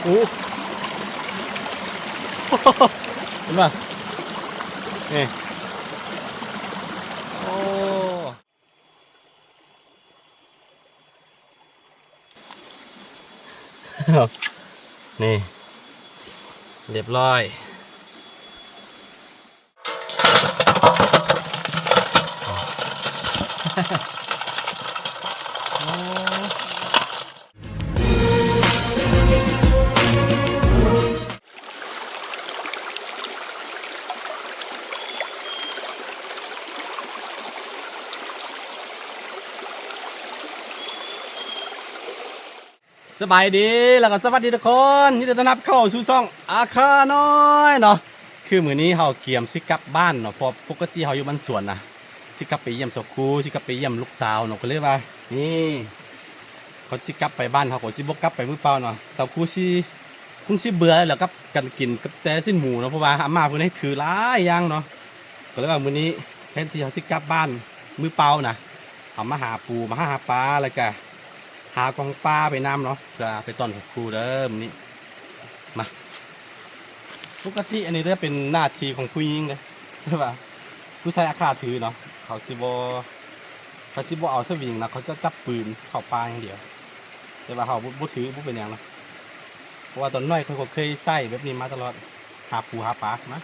ໂອ້ ເຫັນບໍ່ ນີ້ ໂອ້ ນີ້ ຮຽບຮ້ອຍ. ສະບາຍດີ ແລ້ວກໍສະຫວັດດີທຸກຄົນ ຍິນດີຕ້ອນຮັບເຂົ້າສູ່ຊ່ອງອາຄານ້ອຍເນາະ. ຄືມື້ນີ້ເຮົາກຽມຊິກັບບ້ານເນາະ ເພາະປົກກະຕິເຮົາຢູ່ບ້ານສວນນະ ຊິກັບໄປຢ້ຽມສາວຄູ ຊິກັບໄປຢ້ຽມລູກສາວເນາະ ກໍເລີຍວ່າ ນີ້ ເຮົາຊິກັບໄປບ້ານ ເຮົາກໍຊິບໍ່ກັບໄປມືເປົ່າເນາະ ສາວຄູຊິ ຄົງຊິເບື່ອແລ້ວກັບການກິນກັບແຕ່ຊີ້ນໝູເນາະ ເພາະວ່າອາມ່າເພິ່ນໃຫ້ຖືຫຼາຍຢ່າງເນາະ. ກໍເລີຍວ່າມື້ນີ້ແທນທີ່ເຮົາຊິກັບບ້ານມືເປົ່ານະ ເຮົາມາຫາປູ ມາຫາ ຫາປາ ແລ້ວກະຫາຂອງປ່າໄປນຳເນາະ ເພື່ອໄປຕ້ອນຄູເດີມື້ນີ້. ມາ ປົກກະຕິອັນນີ້ຈະເປັນໜ້າທີ່ຂອງຜູ້ຍິງເດ້ ແຕ່ວ່າຜູ້ຊາຍອາຄາຖືເນາະ ເຂົາຊິບໍ່ ເຂົາຊິບໍ່ເອົາສະວິງນະ ເຂົາຈະຈັບປືນເຂົ້າປ່າຢ່າງດຽວ. ແຕ່ວ່າເຮົາບໍ່ ບໍ່ຖື ບໍ່ເປັນຫຍັງນະ ເພາະວ່າຕອນນ້ອຍຂ້ອຍກໍເຄີຍໃຊ້ແບບນີ້ມາຕະຫຼອດ ຫາປູຫາປາ. ມາ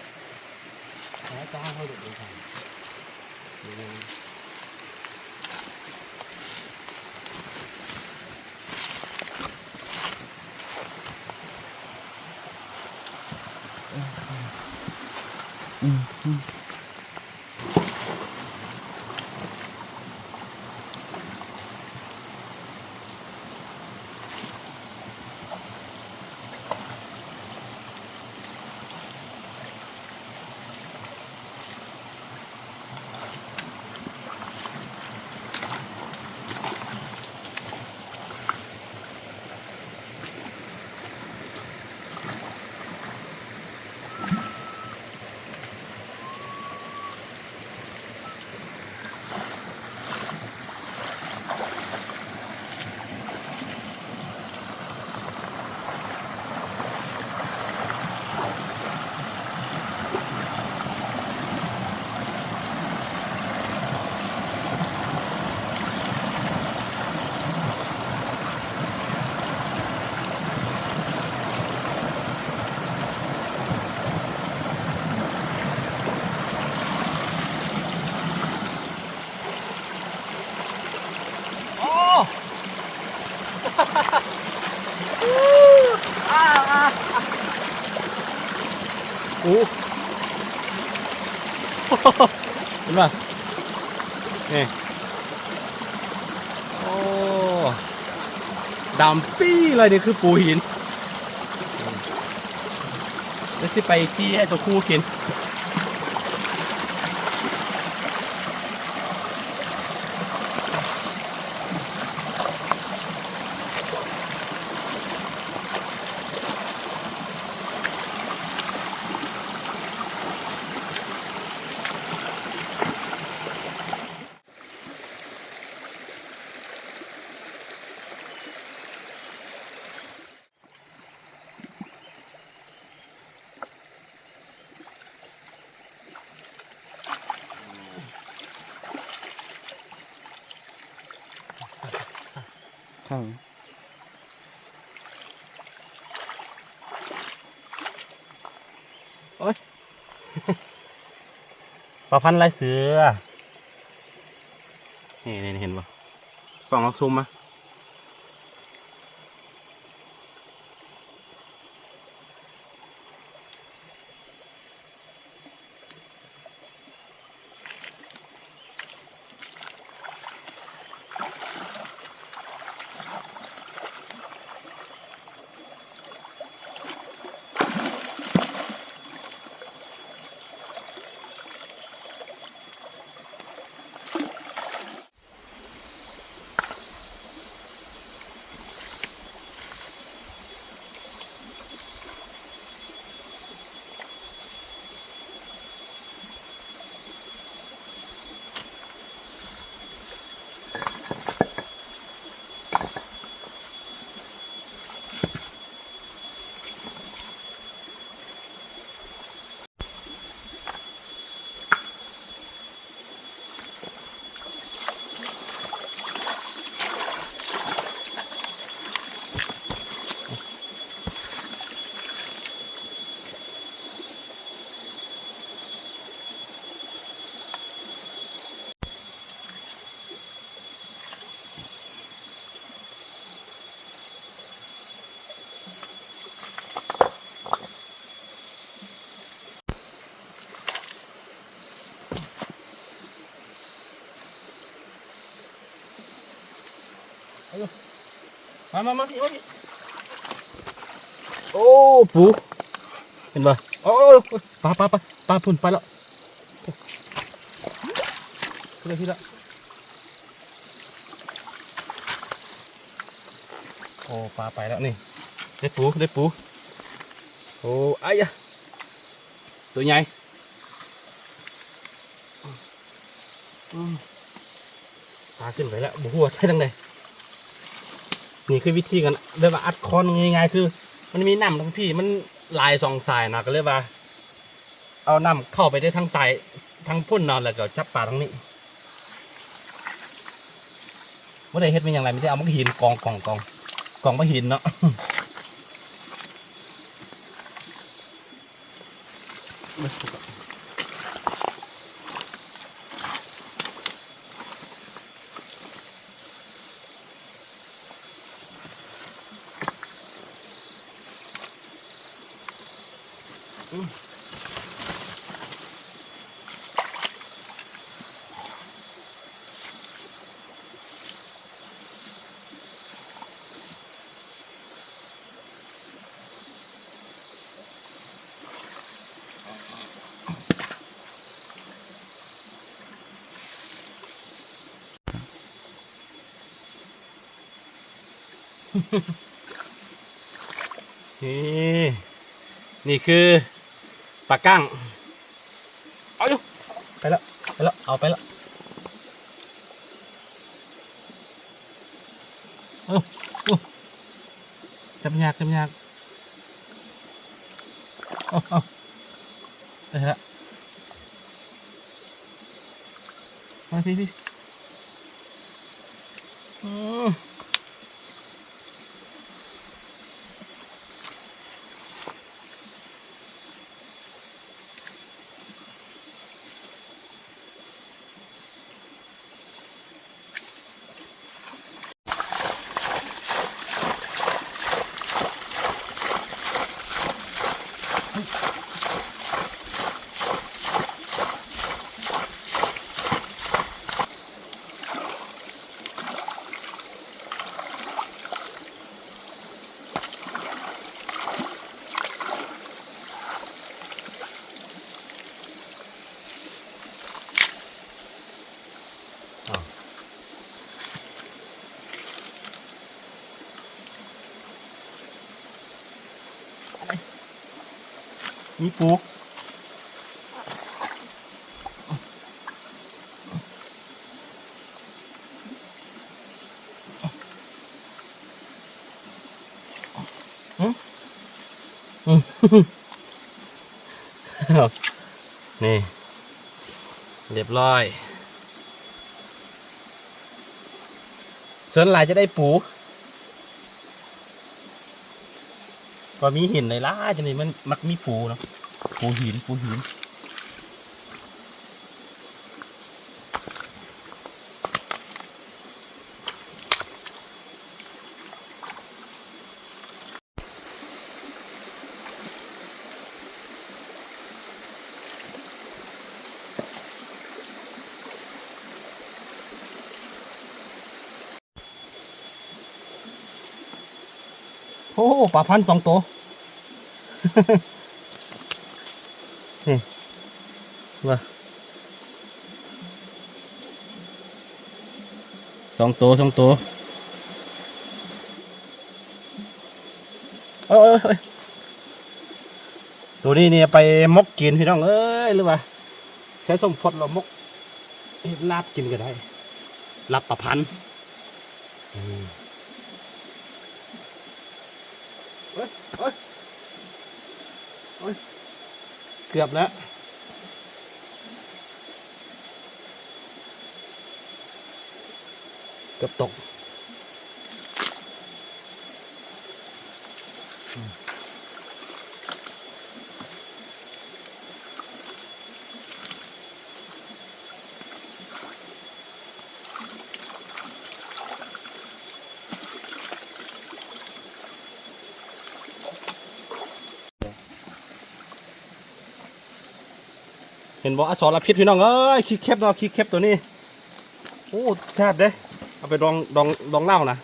ໂອ້ ໂອ້ ເຫັນບໍ່ ນີ້ ໂອ້ ດຳປີ້ເລີຍ ນີ້ຄືປູຫີນ. ແລ້ວຊິໄປຈີ່ໃຫ້ສາວຄູກິນ. ໂອ້ຍ ປາພັນລາຍເສືອ ນີ້ ນີ້ ເຫັນບໍ່? ກ້ອງເຮົາຊູມມາ. ມາ ມາ ມາ ພີ່ ໂອ້ຍ ໂອ້ ປູ ເຫັນບໍ່? ໂອ້ ປາ ປາ ປາ ປາ ພຸ້ນ ໄປແລ້ວ ພຸ້ນ ພຸ້ນແລ້ວ. ໂອ້ ປາໄປແລ້ວນີ້ ໄດ້ປູ ໄດ້ປູ ໂອ້ ອາຍະ ຕົວໃຫຍ່ ອືມ ປາຂຶ້ນໄປແລ້ວ ບໍ່ຮູ້ວ່າໄປທາງໃດ. ນີ້ຄືວິທີການ ແບບວ່າອັດຄອນງ່າຍໆ ຄືມັນມີນ້ຳທາງພີ້ ມັນຫຼາຍສອງສາຍນະ ກໍເລີຍວ່າ ເອົານ້ຳເຂົ້າໄປໄດ້ທາງສາຍ ທາງພຸ້ນເນາະ ແລ້ວກໍຈັບປາທາງນີ້. ບໍ່ໄດ້ເຮັດແມ່ນຫຍັງຫຼາຍ ມີແຕ່ເອົາໝາກຫີນກອງ ກອງ ກອງ ກອງໝາກຫີນເນາະ. ນີ້ ນີ້ຄືປາກ້າງ ເອົາຢູ່ ໄປແລ້ວ ໄປແລ້ວ ເອົາໄປແລ້ວ ເອົາ ເອົາ ຈັບຍາກ ຈັບຍາກ ເອົາ ເອົາ ໄປແລ້ວ ມາພີ້ ພີ້ ອືມ. ມີປູ. ອືມ ອືມ ນີ້ ຮຽບຮ້ອຍ ສ່ວນຫຼາຍຈະໄດ້ປູ ກໍມີຫີນຫຼາຍໆ ຈັ່ງນີ້ມັນມັກມີປູເນາະ ປູຫີນ ປູຫີນ. ໂອ້ ປາພັນສອງໂຕ ນີ້ ວ່າ ສອງໂຕ ສອງໂຕ ເອີຍ ໂຕນີ້ນີ້ໄປໝົກກິນພີ່ນ້ອງເອີຍ ຫຼືວ່າໃຊ້ສົ້ມຟົດລະໝົກ ເຮັດລາບກິນກໍໄດ້ ລາບປາພັນ. ອືມ ໂອ້ຍ ໂອ້ຍ ໂອ້ຍ ເກືອບແລ້ວ ເກືອບຕົກ. ເຫັນບໍ່ ອະສອນລະພິດ ພີ່ນ້ອງເອີຍ ຂີ້ເຂັບເນາະ ຂີ້ເຂັບໂຕນີ້ ໂອ້ ແຊບເດ້ ເອົາໄປດອງ ດອງ ດອງເຫຼົ້ານະ.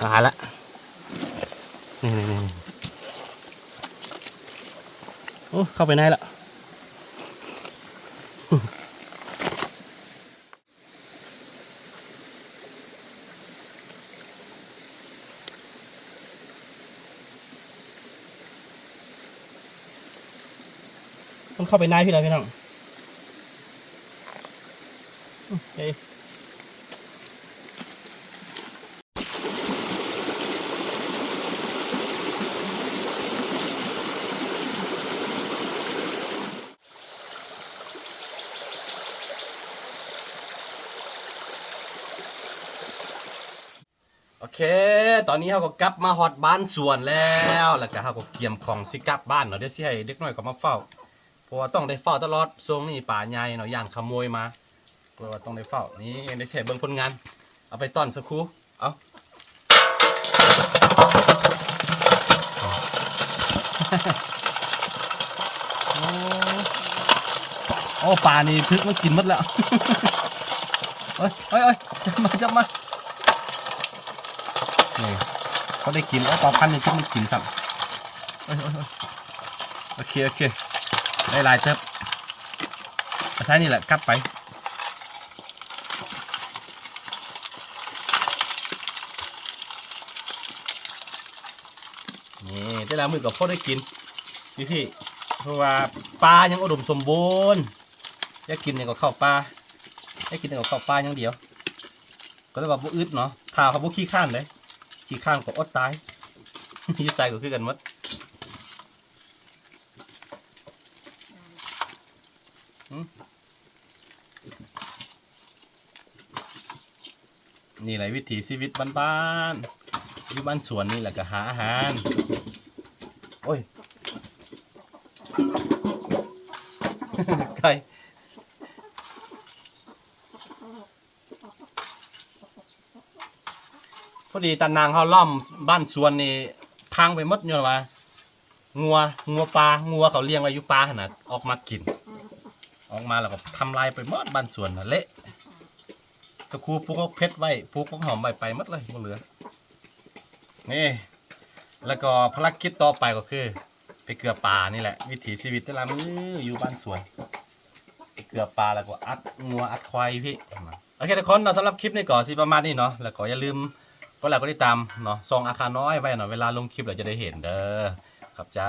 ຕາຍລະ ນີ້ໆໆ ໂອ້ ເຂົ້າໄປໃນລະ ມັນເຂົ້າໄປໃນພີ້ລະພີ່ນ້ອງ ເອີ. ໂອເຄ ຕອນນີ້ເຮົາກໍກັບມາຮອດບ້ານສວນແລ້ວ ແລ້ວກໍເຮົາກໍກຽມຂອງຊິກັບບ້ານເນາະ ດຽວຊິໃຫ້ເດັກນ້ອຍເຂົາມາເຝົ້າ ເພາະວ່າຕ້ອງໄດ້ເຝົ້າຕະຫຼອດ ຊ່ວງນີ້ປາໃຫຍ່ເນາະ ຢ້ານຂະໂມຍມາ ເພາະວ່າຕ້ອງໄດ້ເຝົ້າ ນີ້ໄດ້ໃຊ້ເບິ່ງຜົນງານ ເອົາໄປຕ້ອນສະຄູ ເອົາ ໂອ້ ໂອ້ ປານີ້ຖືກມັນກິນໝົດແລ້ວ ໂອ້ຍ ໂອ້ຍ ໂອ້ຍ ຈັບມາ ຈັບມາ ນີ້ ເຂົາໄດ້ກິນ ເອົາປາພັນນີ້ຖືກມັນກິນຊ້ຳ ໂອ້ຍ ໂອ້ຍ ໂອ້ຍ ໂອເຄ ໂອເຄ ໄດ້ຫຼາຍເຕີບ ອາໄສນີ້ແຫຼະກັບໄປ ນີ້ ແຕ່ລະມື້ກໍພໍໄດ້ກິນຢູ່ພີ້ ເພາະວ່າປ່າຍັງອຸດົມສົມບູນ ຢາກກິນຫຍັງກໍເຂົ້າປ່າ ຢາກກິນຫຍັງກໍເຂົ້າປ່າຢ່າງດຽວ ກໍເລີຍວ່າບໍ່ອຶດເນາະ ຖ້າເຮົາບໍ່ຂີ້ຄ້ານເດ້ ຂີ້ຄ້ານກໍອົດຕາຍ ຢູ່ໃສກໍຄືກັນໝົດ. ນີ້ແຫຼະວິຖີຊີວິດບ້ານໆ ຢູ່ບ້ານສວນນີ້ແຫຼະກໍຫາອາຫານ ໂອ້ຍ ໄກ່ ພໍດີຕານາງເຮົາລ້ອມບ້ານສວນນີ້ພັງໄປໝົດ ຍ້ອນວ່າງົວ ງົວປ່າ ງົວເຂົາລ້ຽງໄວ້ຢູ່ປ່າຫັ້ນນະ ອອກມາກິນ ອອກມາແລ້ວກໍທຳລາຍໄປໝົດບ້ານສວນນະ ເລະ ສະຄູປູກໝາກເຜັດໄວ້ ປູກໝາກຫອມໄວ້ ໄປໝົດເລີຍ ບໍ່ເຫຼືອ ນີ້ ແລ້ວກໍພາລະກິດຕໍ່ໄປກໍຄື ໄປເກືອປານີ້ແຫຼະ ວິຖີຊີວິດແຕ່ລະມື້ຢູ່ບ້ານສວນ ໄປເກືອປາແລ້ວກໍອັດງົວອັດຄວາຍຢູ່ພີ້. ໂອເຄທຸກຄົນເນາະ ສຳລັບຄລິບນີ້ກໍຊິປະມານນີ້ເນາະ ແລ້ວກໍຢ່າລືມກົດໄລກົດຕິດຕາມເນາະ ຊ່ອງອາຄານ້ອຍໄວ້ເນາະ ເວລາລົງຄລິບແລ້ວຈະໄດ້ເຫັນເດີ ຂອບໃຈ.